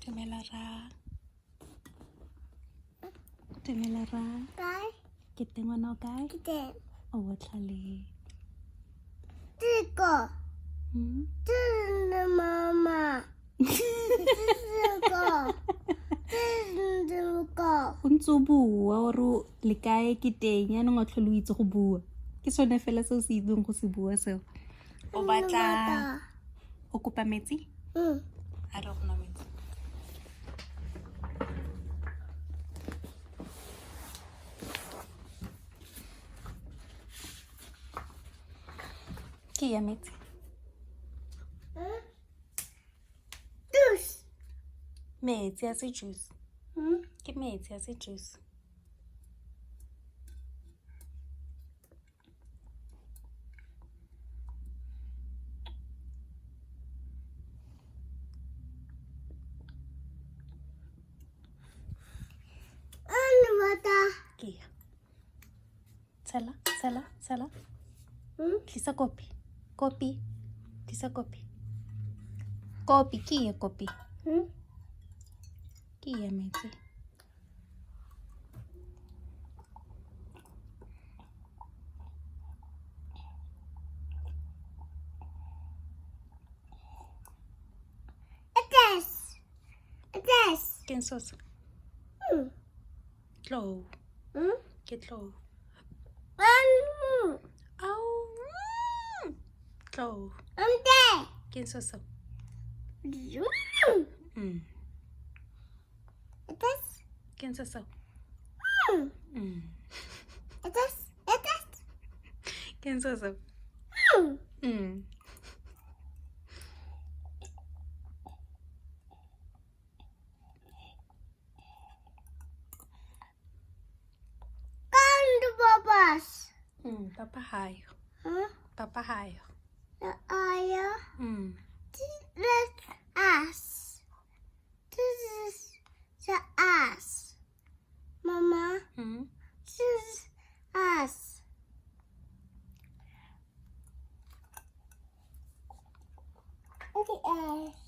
Dumela ra. Dumela ra. Kae? Ke teng wena o kae? Ke teng. O botlhale. Tiko. Hmm? Tiko mama. Tiko. Tiko. O ntse o bua o re le kae ke teng yaanong o tlhole o itse go bua. Ke sone fela se o se itseng go se bua seo. O batla o kopa metsi? A re go nwa metsi. Ke ya metsi. Juice. Metsi a se juice. Ke metsi a se juice. Water. Ke ya. Tshela, tshela, tshela. Tlisa kopi. Kopi. Tlisa kopi. Kopi ke ye kopi. Ke ya metsi. It is. It is. Ke eng seo se? Tlou. Ke tlou. Au. Tlou. There. Ke eng seo seo? It is. Ke eng seo seo? It is. It is. Ke eng seo seo? Come to Papa's. Papa hayo. Huh? Papa hayo. The oil. This us. This is the us. Mama. This is us. Okay.